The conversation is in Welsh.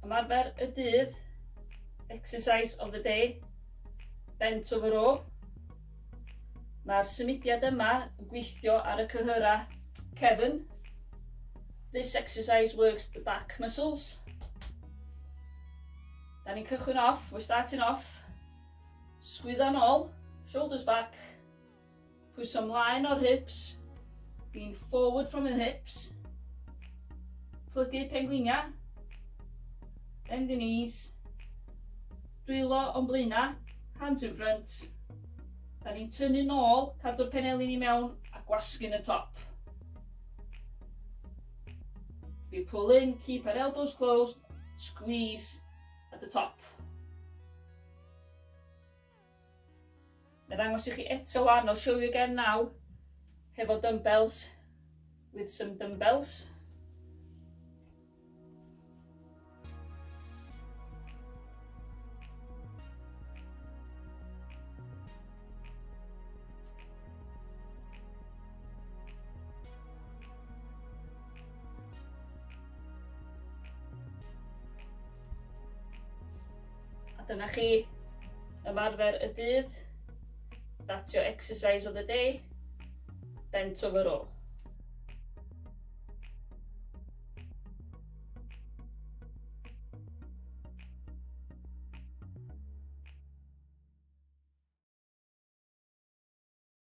Ymarfer y dydd, exercise of the day, bent over row. Mae'r symudiad yma yn gweithio ar y cyhyrau cefn. This exercise works the back muscles. Da ni'n cychwyn off, we're starting off. Sgwydda nôl, shoulders back. Pwyso mlaen o'r hips, lean forward from the hips. Plygu pengliniau, bend the knees. Dwylo o'n blaenau, hands in front. Da ni'n tynnu nôl, cadw'r penelin i mewn a gwasgu yn y top. We pull in, keep our elbows closed, squeeze at the top. Na ddangos i chi eto wan, I'll show you again now, hefo dumbbells, with some dumbbells. A dyna chi ymarfer y dydd. That's your exercise of the day. Bent over row.